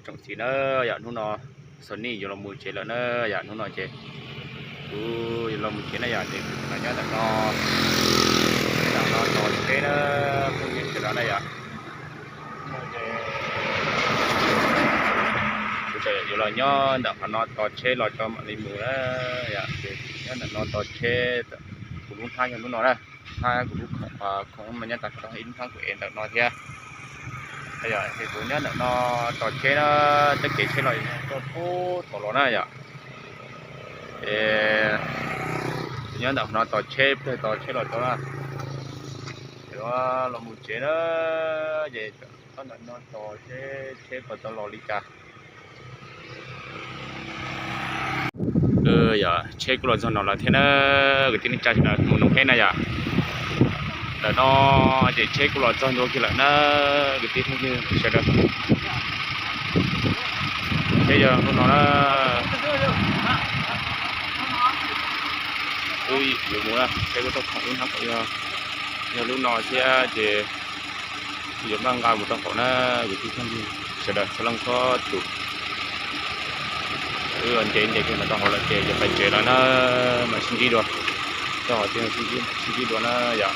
Tsoom txiv na, yog hnub no Sony yuav los mus tsev lawm na, yog hnub no ces kuv yuav los mus tsev na yom, ces kuv los nyob ntawm no, ntawm no tos tsheb na, phooj ywg sawv daws na yom. Kuv tseem yuav los nyob ntawm qhov no tos tsheb los tso mam li mus na yom, ces nyob ntawm no tos tsheb, kuv lub hnab yog lub no na, hnab kuv lub khoom, khoom mas nyob tag nrho ib lub hnab kuv ev ntawm no thiab. Yog ces kuv nyob ntawm no tos tsheb na, txoj kev tsheb los txog pub thaum los na yom. Ces kuv nyob ntawm no tos tsheb, plig tos tsheb los tso na. Ces los mus tsev na, ces txhob ntawm no tos seb tsheb puas tau los li cas. Yog tsheb kuj los txog no lawm thiab na, kwv tij neej tsa sawv daws mus Noom Hej na yom. Ntawm no ces tsheb kuj los txog ntua kiag lawm na, kwv tij phooj ywg sawv daws. Tsheb yog lub no na. Wb yuav mus na, tsheb kuj tau khoom, wb hnab khoom yog, yog lub no thiab ces yuav maj nqa mus rau hauv na, kwv tij phooj ywg sawv daws txhua leej txhua tus. Wb nce nce kiag mus rau hauv lawm ces yuav pais tsev lawm na, mam sib ntsib dua. Txog hauv ces sib ntsib dua na yom.